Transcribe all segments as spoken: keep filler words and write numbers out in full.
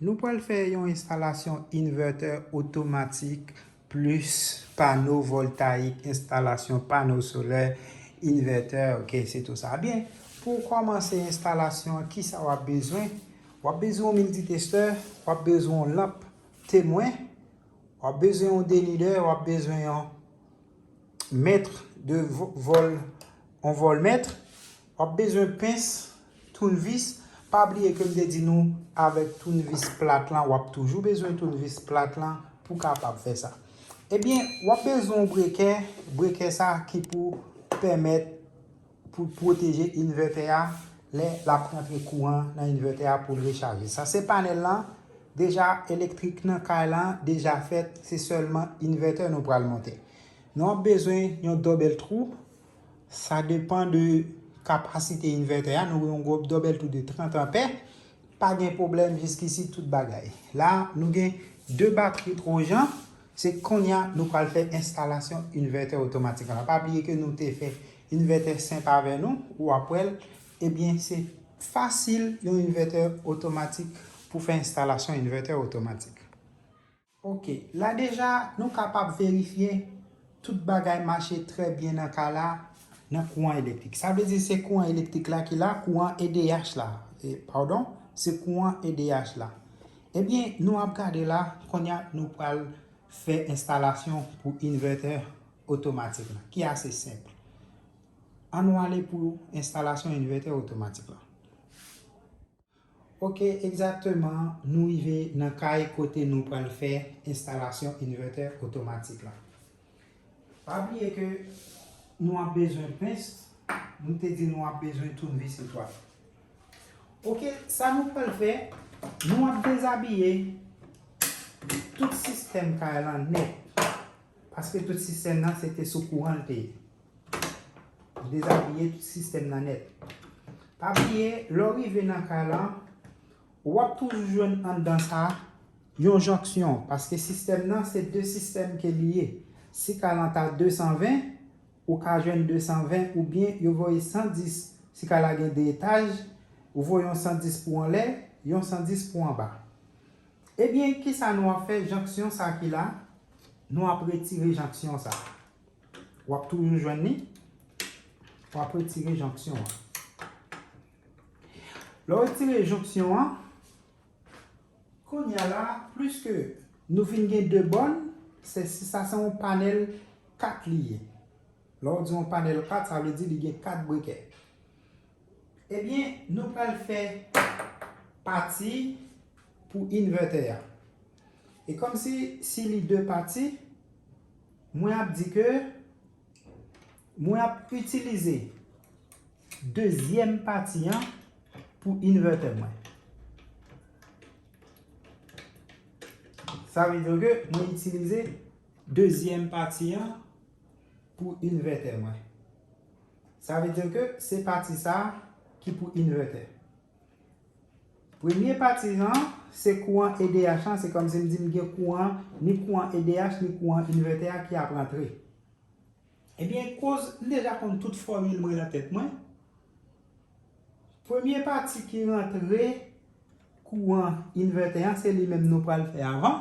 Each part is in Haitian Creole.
Nou pral fè yon enstalasyon envètè otomatik plis pano vòltayik, enstalasyon pano solè, envètè, ok, se tou sa. Byen, pou w kòmanse enstalasyon an, kisa w ap bezwen? W ap bezwen yon miltitestè, w ap bezwen yon lanp temwen, w ap bezwen yon denidè, w ap bezwen yon mèt de vò-, vòl, yon vòlmèt, w ap bezwen pens, tounvis. Pa bliye ke m te di nou avèk tounvis plat lan, w ap toujou bezwen tounvis plat lan pou kapab fè sa. Ebyen, w ap bezwen yon brekè, brekè sa ki pou pèmèt pou pwoteje envètè a lè l ap rantre kouran nan envètè a pou l rechaje. Sa se panèl lan, deja elektrik nan kay lan deja fèt, se sèlman envètè nou pral monte. Nou ap bezwen yon dòbèl twou, sa depann de kapasite envètè a, nou gen yon gwo dòbèl twou de trant anpè, pa gen pwoblèm, jiskisi tout bagay. La, nou gen de batri Trojan, se kounye a nou pral fè enstalasyon envètè otomatik la. Pa bliye ke nou te fè envètè senp avè nou, ou ap wè l, ebyen, se fasil yon envètè otomatik pou fè enstalasyon envètè otomatik. Ok, la deja, nou kapab verifye tout bagay mache trè byen nan kay la, nan kouran elektrik. Sa vle di se kouran elektrik la ki la, kouran E D H la. E, padon, se kouran E D H la. Ebyen, nou ap gade la, kounye a nou pral fè enstalasyon pou envètè otomatik la, ki ase senp. Ann nou ale pou enstalasyon envètè otomatik la. Ok, egzakteman, nou rive nan kay kote nou pral fè enstalasyon envètè otomatik la. Pa bliye ke nou ap bezwen pens, nou te di nou ap bezwen tounvis etwal. Ok, sa nou pral fè, nou ap dezabiye tout sistèm kay lan nèt. Paske tout sistèm nan se te sou kouran l te ye. Dezabiye tout sistèm nan nèt. Pa bliye, lè w rive nan kay lan, w ap toujou jwenn anndan sa yon jonksyon, paske sistèm nan se de sistèm ke li ye. Si kay lan ta de san ven, ou ka jwenn de san ven, oubyen yo voye san dis, si kay la gen de etaj, ou voye yon san dis pou anlè, yon san dis pou anba. Ebyen, kisa nou ap fè? Jonksyon sa ki la, nou ap retire jonksyon sa. W ap toujou jwenn li. W ap retire jonksyon an. Lè w retire jonksyon an, kounye a la, pliske nou fin gen de bòn, se, sa se yon panèl kat li ye. Lè w di yon panèl kat, sa vle di li gen kat brekè. Ebyen, nou pral fè pati pou envètè a. E kòmsi, si li de pati, mwen ap di ke mwen ap itilize dezyèm pati an pou envètè mwen. Sa vle di ke mwen itilize dezyèm pati an pou envètè mwen. Sa vle di ke se pati sa ki pou envètè. Premye pati an, se kouran E D H lan, se kòmsi m di m gen kouran, ni kouran E D H, ni kouran envètè a ki ap rantre. Ebyen, koz m deja konn tout fòmil mwen nan tèt mwen, premye pati ki rantre kouran envètè an, se li menm nou pral fè avan.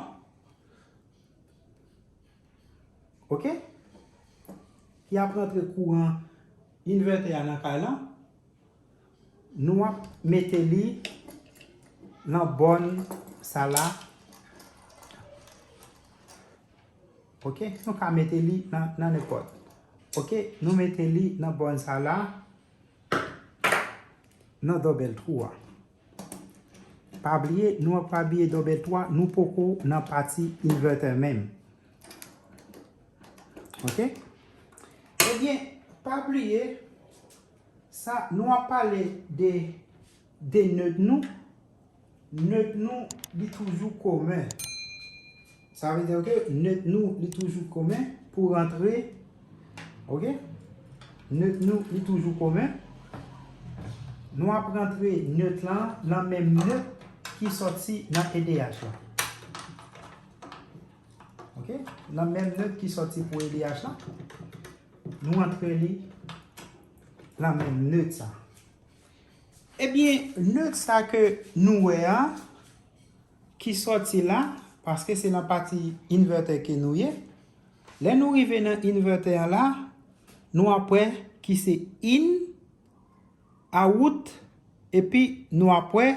Ok? Ki ap rantre kouran envètè a nan kay lan. Nou ap mete li nan bòn sa la. Ok? Nou ka mete li nan, nan nenpòt. Ok? Nou mete li nan bòn sa la. Nan dòbèl twou a. Pa bliye, nou ap abiye dòbèl twou a, nou poko nan pati envètè menm. Ok? Ebyen, pa bliye, sa, nou ap pale de, de nèt nou. Nèt nou, li toujou komen. Sa vle di ke nèt nou, li toujou komen pou rantre. Ok? Nèt nou, li toujou komen. Nou ap rantre nèt lan nan menm nèt ki sòti nan E D H lan. Ok? Nan menm nèt ki sòti pou E D H lan, nou rantre li nan menm nèt sa. Ebyen, nèt sa ke nou wè a, ki sòti la, paske se nan pati inverter ke nou ye. Lè nou rive nan inverter an la, nou ap wè ki se in, out, epi nou ap wè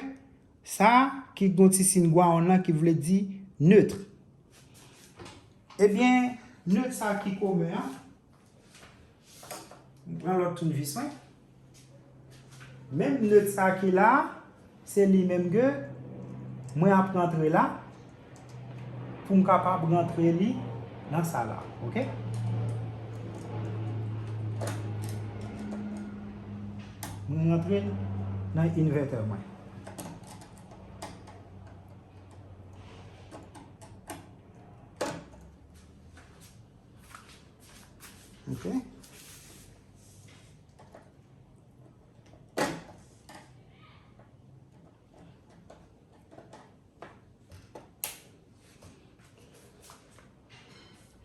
sa ki gon ti siy grawonn nan ki vle di neutre. Ebyen, neutre sa ki komen an, m pran lòt tounvis mwen. Menm neutre sa ki la, se li menm ke mwen ap rantre la pou m kapab rantre li nan sa la, oke? Mwen rantre l nan inverter mwen. Oke.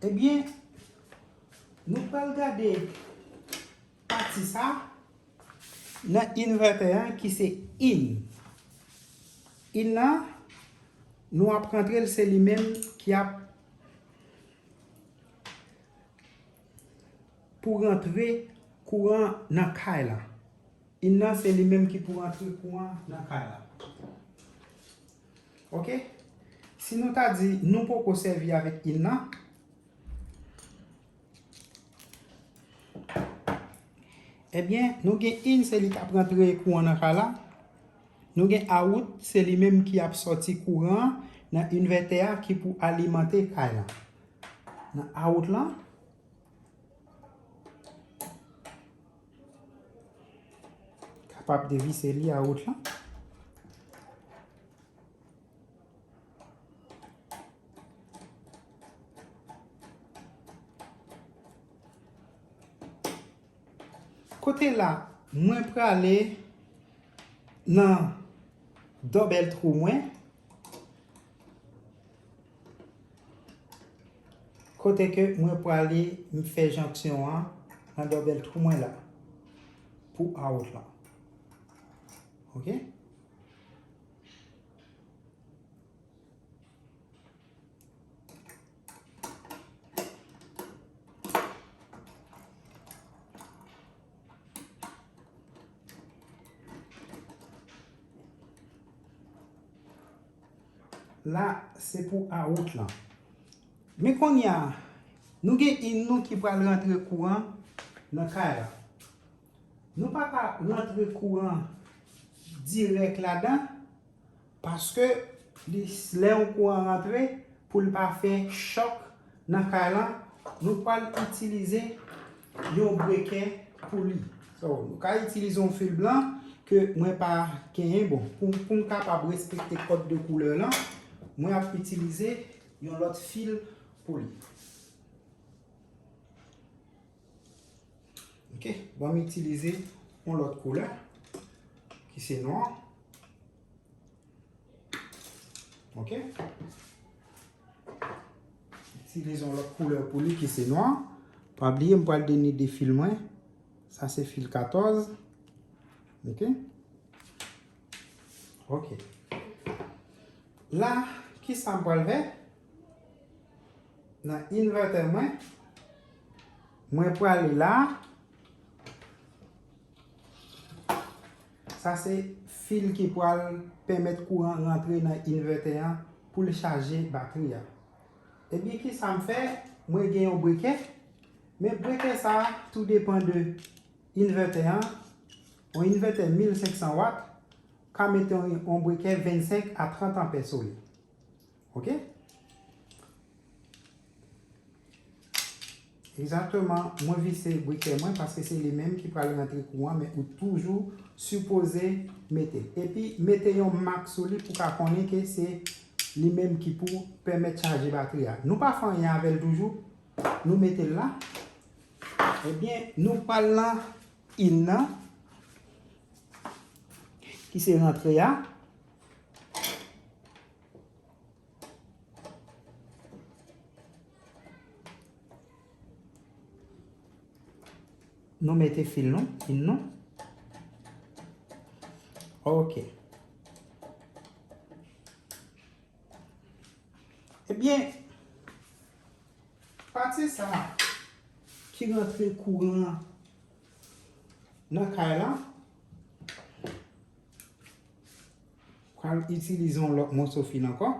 Ebyen, nou pral gade pati sa nan inverter an ki se in. In nan, nou ap rantre l, se li menm ki ap pou rantre kouran nan kay la. In nan se li menm ki pou rantre kouran nan kay la. Oke? Si nou ta di nou poko sèvi avèk in nan, ebyen, nou gen in se li k ap rantre kouran nan kay la. Nou gen out se li menm ki ap sòti kouran nan inverter a ki pou alimante kay la. Nan out lan, kapab devise li out lan. Kote la, mwen prale nan dòbèl twou mwen. Kote ke mwen prale m fè jonksyon an nan dòbèl twou mwen la pou out lan. Oke? La, se pou out lan. Men kounye a, nou gen in nou ki pral rantre kouran nan kay la. Nou pa ka rantre kouran dirèk ladan, paske li, lè yon kouran rantre, pou l pa fè chòk nan kay lan, nou pral itilize yon brekè pou li. So, nou ka itilize yon fil blan ke mwen pa genyen. Bon, pou, pou m kapab respekte kòd de koulè lan, mwen ap itilize yon lòt fil pou li. Oke, bon, m itilize yon lòt koulè ki se nwa. Oke. Itilize yon lòt koulè pou li ki se nwa. Pa bliye, m pral denide fil mwen. Sa se fil katòz. Oke. Oke. La, kisa m pral fè? Nan inverter mwen, mwen prale la. Sa se fil ki pral pèmèt kouran rantre nan inverter an pou l chaje batri a. Ebyen, kisa m fè? Mwen gen yon brekè, men brekè sa a tou depann de inverter an. Yon inverter mil senk san wat ka mete yon, yon brekè vennsenk a trant anpè sou li. Oke? Egzakteman, mwen vise brekè mwen paske se li menm ki pral rantre kouran, men ou toujou sipoze mete l. Epi, mete yon mak sou li pou ka konnen ke se li menm ki pou pèmèt chaje batri a. Nou pa fè anyen avè l toujou. Nou mete l la. Ebyen, nou pral nan in nan ki se rantre a. Nou mete fil nou, in nou. Oke. Ebyen, pati sa ki rantre kouran nan kay la, pral itilize yon lòt moso fil ankò.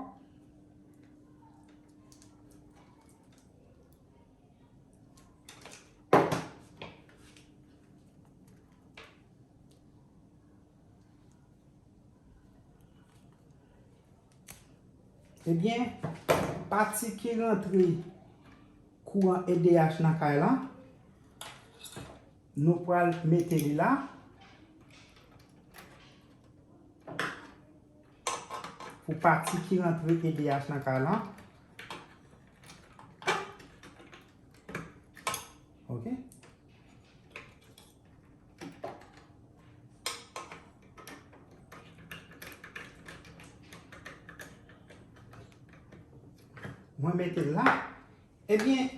Ebyen, pati ki rantre kouran E D H nan kay la, nou pral mete li la. Pou pati ki rantre E D H nan kay la. Ok. Mwen mete l la. Ebyen,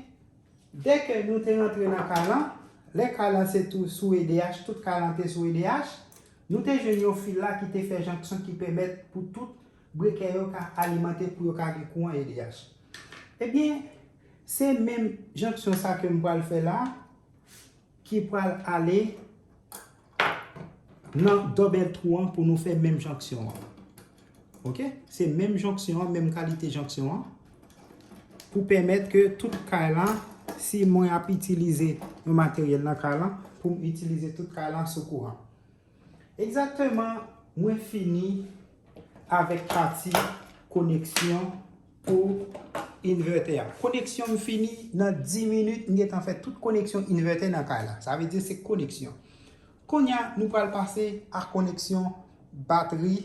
dèke nou te rantre nan kay lan, lè kay lan se tou sou E D H, tout kay lan te sou E D H, nou te jwenn yon fil la ki te fè jonksyon ki pèmèt pou tout brekè yo ka alimante pou yo ka gen kouran E D H. Ebyen, se menm jonksyon sa ke m pral fè la, ki pral ale nan dòbèl twou an pou nou fè menm jonksyon an. Ok? Se menm jonksyon an, menm kalite jonksyon an, pou pèmèt ke tout kay lan, si mwen ap itilize yon materyèl nan kay lan, pou m itilize tout kay lan sou kouran. Egzakteman, mwen fini avèk pati koneksyon pou invètè a. Koneksyon m fini nan dis minit, m gentan fè tout koneksyon invètè nan kay la. Sa vle di se koneksyon. Kounye a, nou pral pase a koneksyon batri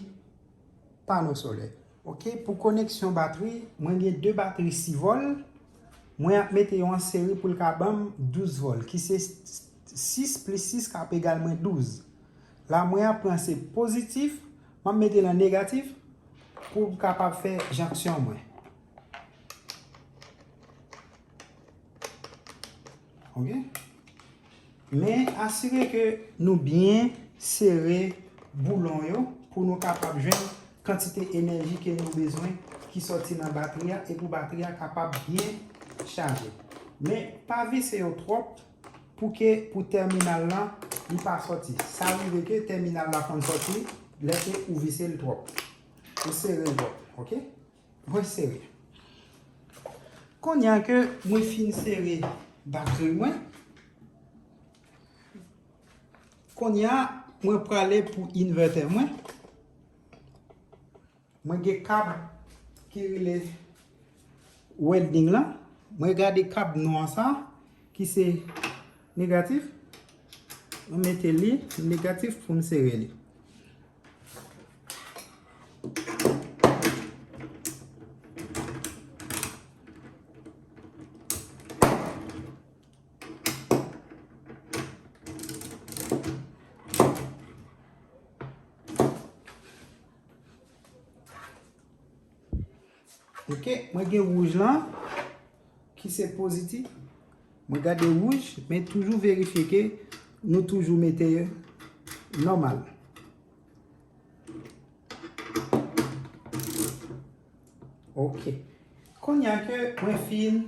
pano solè. Ok, pou koneksyon batri, mwen gen de batri sis vòl. Mwen ap mete yo an seri pou l ka ban m douz vòl, ki se sis plis sis k ap egal mwen douz. La, mwen ap pran se pozitif, m ap mete nan negatif pou m kapab fè jonksyon mwen. Ok? Men asire ke nou byen sere boulon yo pou nou kapab jwenn kantite enèji ke nou bezwen ki sòti nan batri a e pou batri a kapab byen chaje. Men pa vise yo twòp pou ke pou tèminal lan li pa sòti. Sa rive ke tèminal la konn sòti lè ke ou vise l twòp. Ou sere l twòp, ok? Mwen sere. Kounye a ke mwen fin sere batri mwen, kounye a mwen prale pou invètè mwen. Mwen gen kab ki rele welding lan. Mwen gade kab nwa sa ki se negatif. Mwen mete li negatif pou m sere li. Ok, mwen gen wouj lan ki se pozitif. Mwen gade wouj, men toujou verifye ke nou toujou mete yo nòmal. Ok. Kounye a ke mwen fin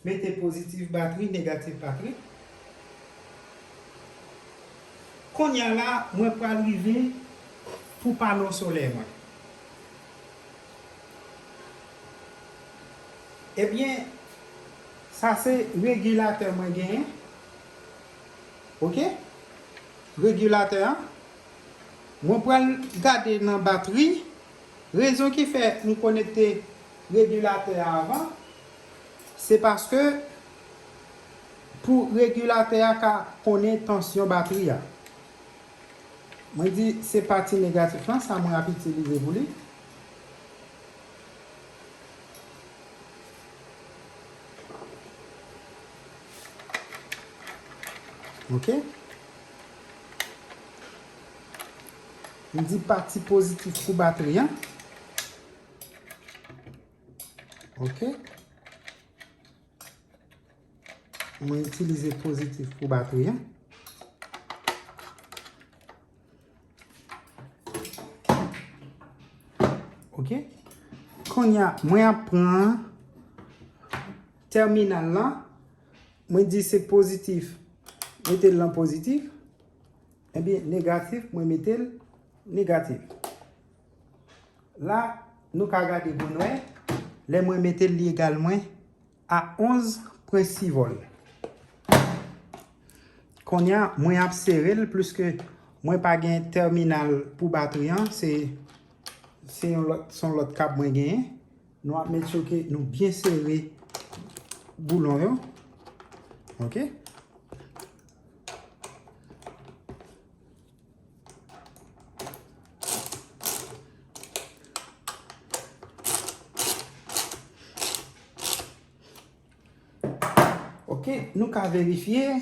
mete pozitif batri, negatif batri. Kounye a la, mwen pral rive pou pano solè mwen. Ebyen, sa se regilatè mwen genyen. Ok? Regilatè a. Mwen pral gade nan batri. Rezon ki fè m konekte regilatè a avan, se paske pou regilatè a ka konnen tansyon batri a. Mwen di se pati negatif lan, sa mwen ap itilize pou li. Ok? M di pati pozitif pou batri an. Ok? Mwen itilize pozitif pou batri an. Ok? Kounye a, mwen ap pran tèminal lan, mwen di se pozitif, mete l nan pozitif, ebyen negatif, mwen mete l negatif. La, nou ka gade pou n wè, lè mwen mete l, li egal mwen a onz pwen sis vòl. Kounye a, mwen ap sere l, pliske mwen pa gen tèminal pou batri an, se, se yon lòt, se yon lòt kab mwen genyen. Nou ap make sure ke nou byen sere boulon yo. Ok? Ok, nou ka verifye.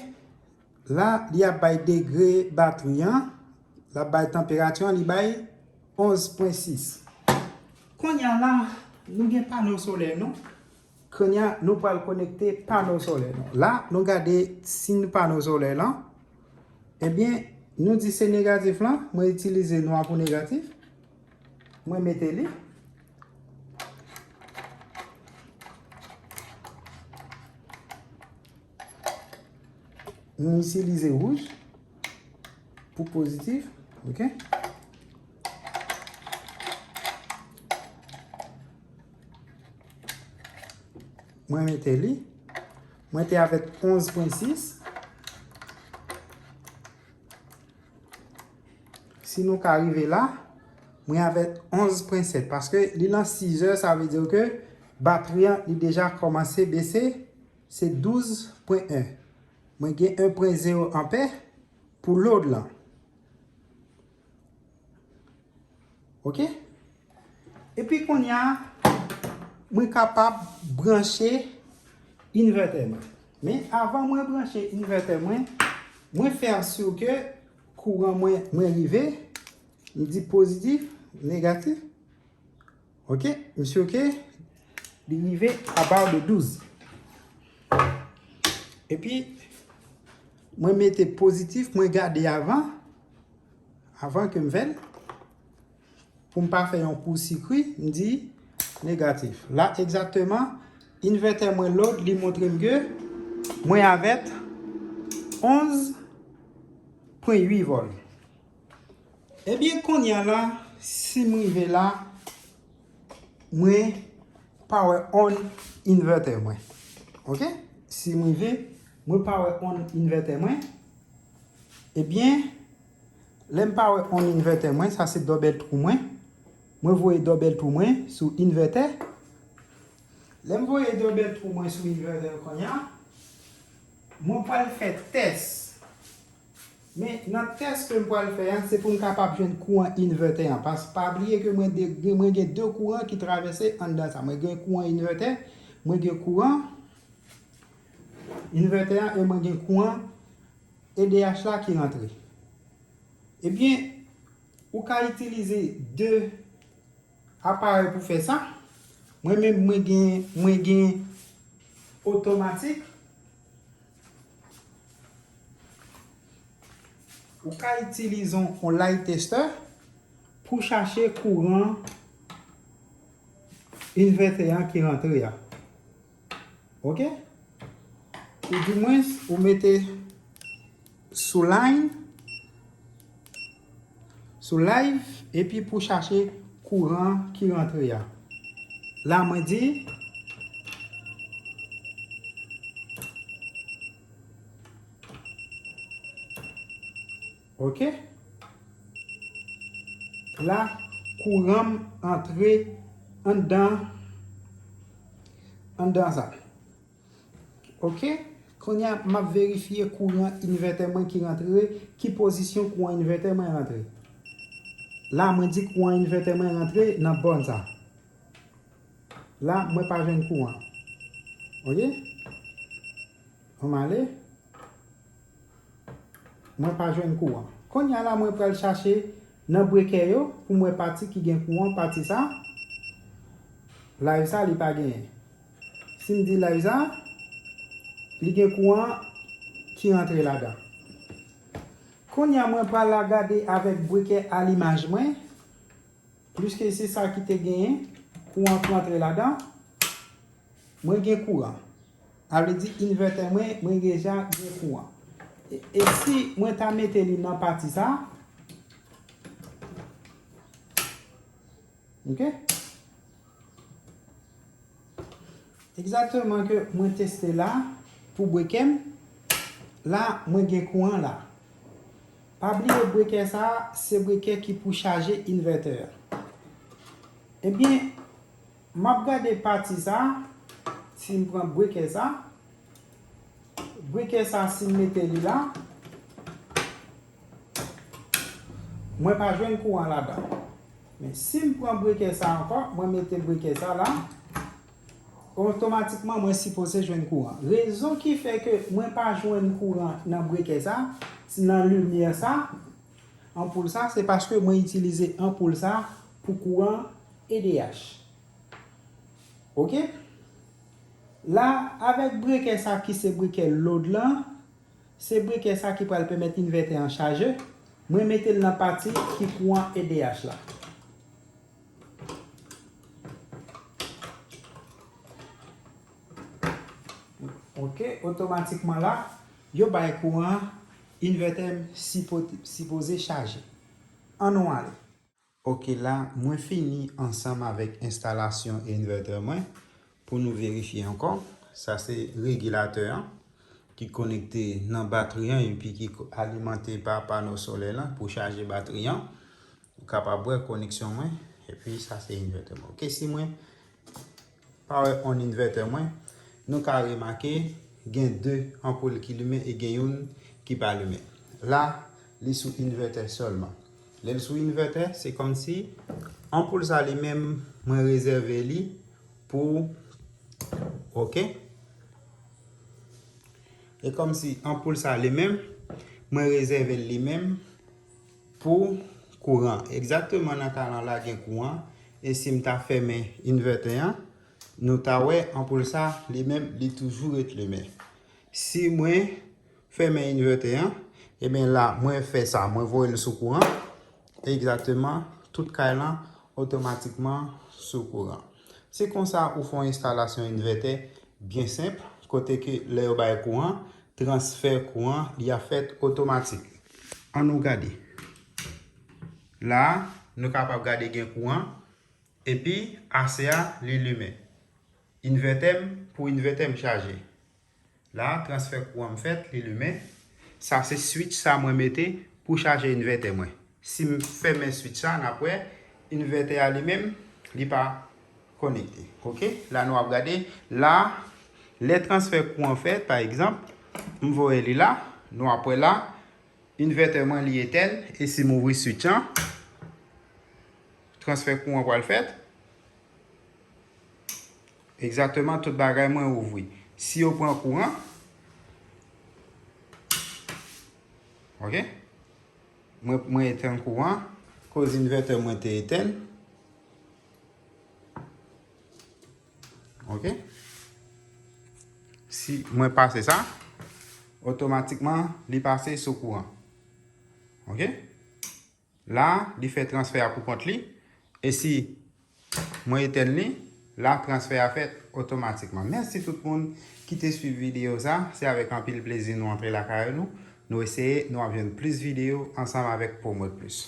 La, li ap bay degre batri an. L ap bay tanperati an, li bay onz pwen sis. Kounye a la, nou gen pano solè nou. Kounye a, nou pral konekte pano solè nou. La, nou gade siy pano solè lan. Ebyen, nou di se negatif lan. Mwen itilize nwa pou negatif. Mwen mete li. Mwen itilize wouj pou pozitif. Ok. Mwen mete li. Mwen te avèk onz pwen sis. Si nou ka rive la, mwen avèk onz pwen sèt. Paske li lan sizè, sa vle di ke batri an, li deja kòmanse bese. Se douz pwen en. Mwen gen en pwen zewo anpè pou load lan. Ok? Epi kounye a, mwen kapab branche invètè mwen. Men avan mwen branche invètè mwen, mwen fè asire ke kouran mwen, mwen rive, m di pozitif, negatif. Ok, m sure ke li rive about de douz. Epi, mwen mete pozitif, mwen gade avan, avan ke m fè l. Pou m pa fè yon kou sikwi, m di negatif. La, egzakteman, invètè mwen load, li montre m ke mwen avèk onz pwen uit vòl. Ebyen, kounye a la, si m rive la, mwen power on invètè mwen. Ok? Si m rive, mwen power on invètè mwen. Ebyen, lè m power on invètè mwen, sa se double trou mwen. Mwen voye double trou mwen sou invètè. Lè m voye double trou mwen sou invètè kounye a, mwen pral fè tès. Men nan tès ke m pral fè a, se pou m kapab jwenn kouran invètè an. Pas, pa bliye ke mwen de, mwen gen de kouran ki travèse anndan sa. Mwen gen kouran invètè, mwen gen kouran invètè an e mwen gen kouran E D H la ki rantre. Ebyen, ou ka itilize de aparèy pou fè sa. Mwen menm, mwen gen, mwen gen otomatik. Ou ka itilize yon, yon light tester pou chache kouran invètè an ki rantre a. Ok? Ou di mwens, ou mete sou line, sou live, epi pou chache kouran ki rantre a. La, mwen di, ok. La, kouran m antre anndan, anndan sa. Ok. Kounye a, m ap verifye kouran invètè mwen ki rantre, ki pozisyon kouran invètè mwen rantre. La, mwen di kouran invètè mwen rantre nan bòn sa. La, mwen pa jwenn kouran. Ok? Ann ale. Mwen pa jwenn kouran. Kounye a la, mwen pral chache nan brekè yo pou m wè pati ki gen kouran, pati sa. Live sa, li pa genyen. Si m di live sa, li gen kouran ki rantre ladan. Kounye a, mwen pral la gade avèk brekè alimaj mwen. Pliske se sa ki te genyen. Kouran pou antre ladan, mwen gen kouran. Sa vle di invètè mwen, mwen deja gen kouran. E, e si mwen ta mete li nan pati sa, ok? Egzakteman ke mwen teste la pou breke m, la mwen gen kouran la. Pa bliye breke sa, se breke ki pou chaje invètè a. Ebyen, m ap gade pati sa, si m pran breke sa, breke sa, si m mete li la, mwen pa jwenn kouran ladan. Men si m pran breke sa ankò, mwen mete breke sa la, otomatikman mwen sipoze jwenn kouran. Rezon ki fè ke mwen pa jwenn kouran nan breke sa, nan limyè sa, anpoul sa, se paske mwen itilize anpoul sa pou kouran E D H. Ok? La, avèk breke sa ki se breke load lan, se breke sa ki pral pèmèt invètè an chaje. Mwen mete l nan pati ki kouran E D H la. Ok, otomatikman la, yo bay kouran, invètè m sipo-, sipoze chaje. Ann nou ale. Ok, la, mwen fini ansanm avèk enstalasyon invètè mwen. Pou nou verifye ankò, sa se regilatè an ki konekte nan batri an epi ki ko-, alimante pa pano solè lan pou chaje batri an. Ou kapab wè koneksyon mwen, epi sa se invètè mwen. Ok, si mwen power on invètè mwen, nou ka remake gen de anpoul ki limen e gen youn ki pa limen. La, li sou invètè sèlman. Lè l sou invètè, se kòmsi anpoul sa li menm, mwen rezève li pou, ok? E kòmsi anpoul sa li menm, mwen rezève l li menm pou kouran. Egzakteman nan ka lan la gen kouran, e si m ta fèmen invètè an, nou ta wè anpoul sa li menm, li toujou ret limen. Si mwen fèmen invètè an, ebyen la, mwen fè sa, mwen voye l sou kouran. Egzakteman, tout kay lan otomatikman sou kouran. Se konsa ou fè yon enstalasyon invètè byen senp, kote ke lè yo bay kouran, transfè kouran, li ap fèt otomatik. Ann nou gade. La, nou kapab gade gen kouran, epi A C a, li limen. Invètè m, pou invètè m chaje. La, transfè kouran m fèt, li limen. Sa se switch sa mwen mete pou chaje invètè mwen. Si m fèmen switch sa, n ap wè, invètè a li menm, li pa konekte. Ok? La, nou ap gade. La, lè transfè kouran fèt, pa egzanp, m voye li la, nou ap wè la, invètè mwen li etèn, e si m ouvri switch an, transfè kouran pral fèt. Egzakteman, tout bagay mwen ouvri. Si yo pran kouran, ok? Mwen, mwen etèn kouran, koz invètè mwen te etèn. Ok? Si mwen pase sa, otomatikman, li pase sou kouran. Ok? La, li fè transfè a pou kont li. E si mwen etèn li, la, transfè a fèt otomatikman. Mèsi tout moun ki te swiv videyo sa. Se avèk anpil plezi nou antre lakay nou. Nou eseye, nou ap jwenn plis videyo ansanm avèk Promote Plus.